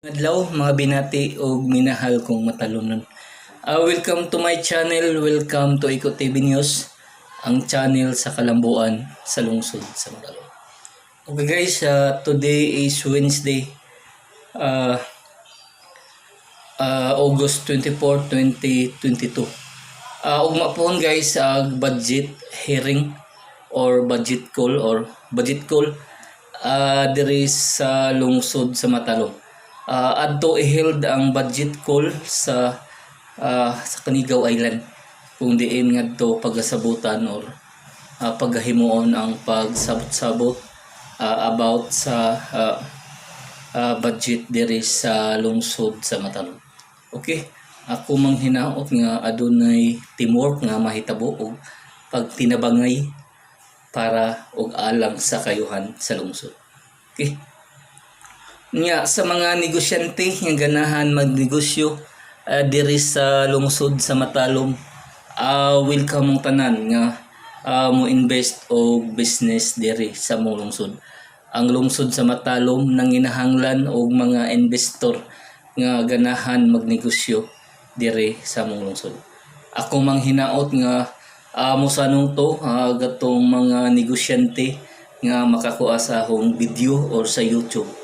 Adlaw, mga binati og minahal kong matalomnon. Welcome to my channel, welcome to Iko TV News, ang channel sa kalambuan sa lungsod sa Matalom. Okay guys, today is Wednesday, August 24, 2022. Ugma pohon guys, ang budget hearing or budget call or budget call diri sa lungsod sa Matalom. Adto i-held ang budget call sa Canigao Island kung diin ngadto pagasabutan or paghahimuon ang pagsabot-sabot about sa budget diri sa lungsod sa Matalom. Okay, ako mang hinaot nga adunay teamwork nga mahitabo og pagtinabangay para og alang sa kayuhan sa lungsod. Okay. Nya sa mga negosyante nga ganahan magnegosyo diri sa lungsod sa Matalom, welcome mong tanan nga mo invest og business diri sa mong lungsod. Ang lungsod sa Matalom nanginahanglan og mga investor nga ganahan magnegosyo diri sa mong lungsod. Ako mang hinaot nga mosanong to gatong mga negosyante nga makakuha sa akong video or sa YouTube.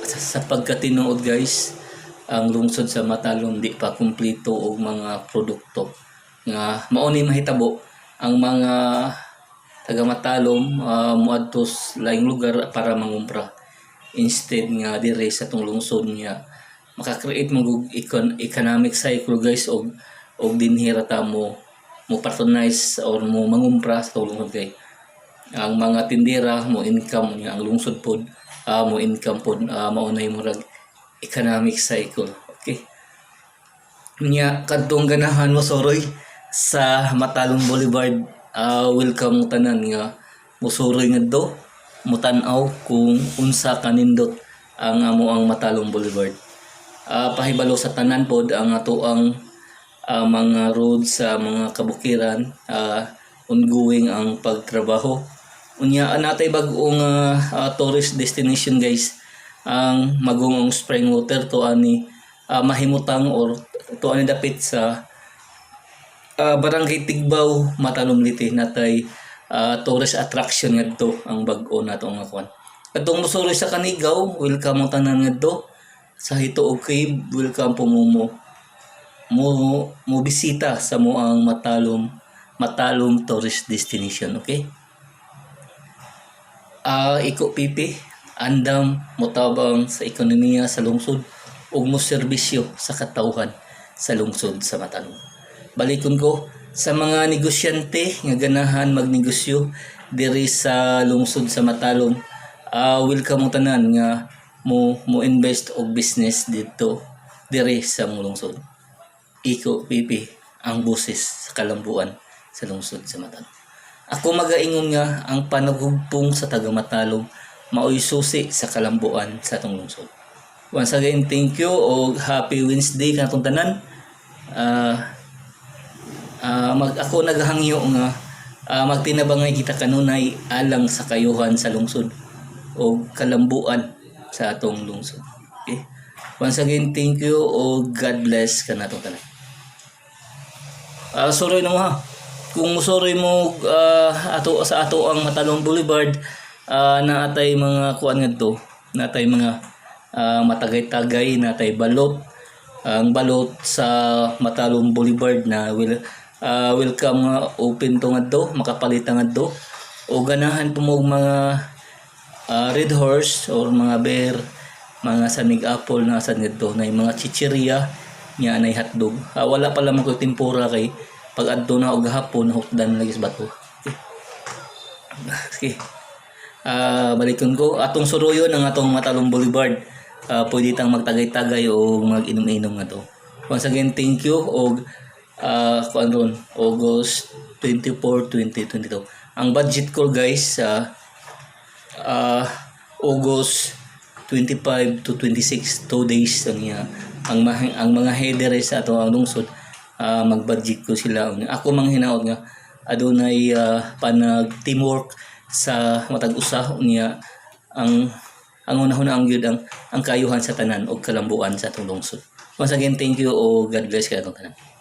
Sa pagkatinuod guys, ang lungsod sa Matalom di pa kumpleto og mga produkto nga mao ni mahitabo ang mga taga Matalom moadto sa laing lugar para mangumpra instead nga dire sa atong lungsod niya maka-create mo og economic cycle guys, og dinhi ra ta mo patronize or mo mangumpra sa atong lungsod kay ang mga tindera mo income niya, ang lungsod pod mo income pod, mao nay murag economic cycle. Okay, nya kadtong ganahan mo soroy sa Matalom Boulevard, welcome tanan nga musuroy ngadto, mutan-aw kung unsa kanindot ang amo ang Matalom Boulevard. Pahibalo sa tanan pod ang atoang mga road sa mga kabukiran, ongoing ang pagtrabaho. Unya natay bag-ong tourist destination guys, ang Magungong Spring Water to ani mahimutang or to ani dapit sa Barangay Tigbao, Matalom, Leyte. Natay tourist attraction ngadto ang bag-o nato nga kuan. Kadtong mosuroy sa Canigao, welcome mo tanan ngadto sa Hito og Cave. Welcome po mo mo mo bisita sa mo ang Matalom tourist destination. Okay, Iko Pipi andam motabang sa ekonomiya sa lungsod ug mo serbisyo sa katawhan sa lungsod sa Matalom. Balikon ko, sa mga negosyante nga ganahan magnegosyo diri sa lungsod sa Matalom, welcome mo tanan nga mo mo invest og business dito diri sa mong lungsod. Iko Pipi ang boses sa kalambuan sa lungsod sa Matalom. Ako magaingon nga ang panagugpong sa taga Matalom maoy susi sa kalambuan sa atong lungsod. Once again, thank you og happy Wednesday kanatong tanan. Mag ako naghangyo nga magtinabangay kita kanunay alang sa kayuhan sa lungsod o kalambuan sa atong lungsod. Okay? Once again, thank you o God bless kanatong tanan. Suroy na mo ha. Kung musuroy mo ato sa ato ang Matalom Boulevard, naatay mga kuan ngadto, naatay mga matagay-tagay, natay balot. Ang balot sa Matalom Boulevard na will welcome nga open to ngadto, makapalita ngadto. O ganahan po mo og mga Red Horse or mga beer, mga San Mig Apple na sa ngadto, na mga chichirya nya nay hotdog. Wala pa lamang ko tempura kay pag adto na og hapon hukdan lagi sa bato. Okay. Balikon ko atong suroyon ang atong Matalom Boulevard. Pwede tang magtagay-tagay o mag-inom-inom nga to. Once again, thank you og kuan ron August 24, 2022. Ang budget ko guys sa August 25 to 26, 2 days ang iya. Ang mga header sa ato ang lungsod, mag-budget ko sila. Ako mang hinaot nga adunay panag teamwork sa matag usa, unya ang Ang unahuna ang gyud ang kayuhan sa tanan og kalambuan sa atong lungsod. Once again, thank you o God bless kanatong tanan.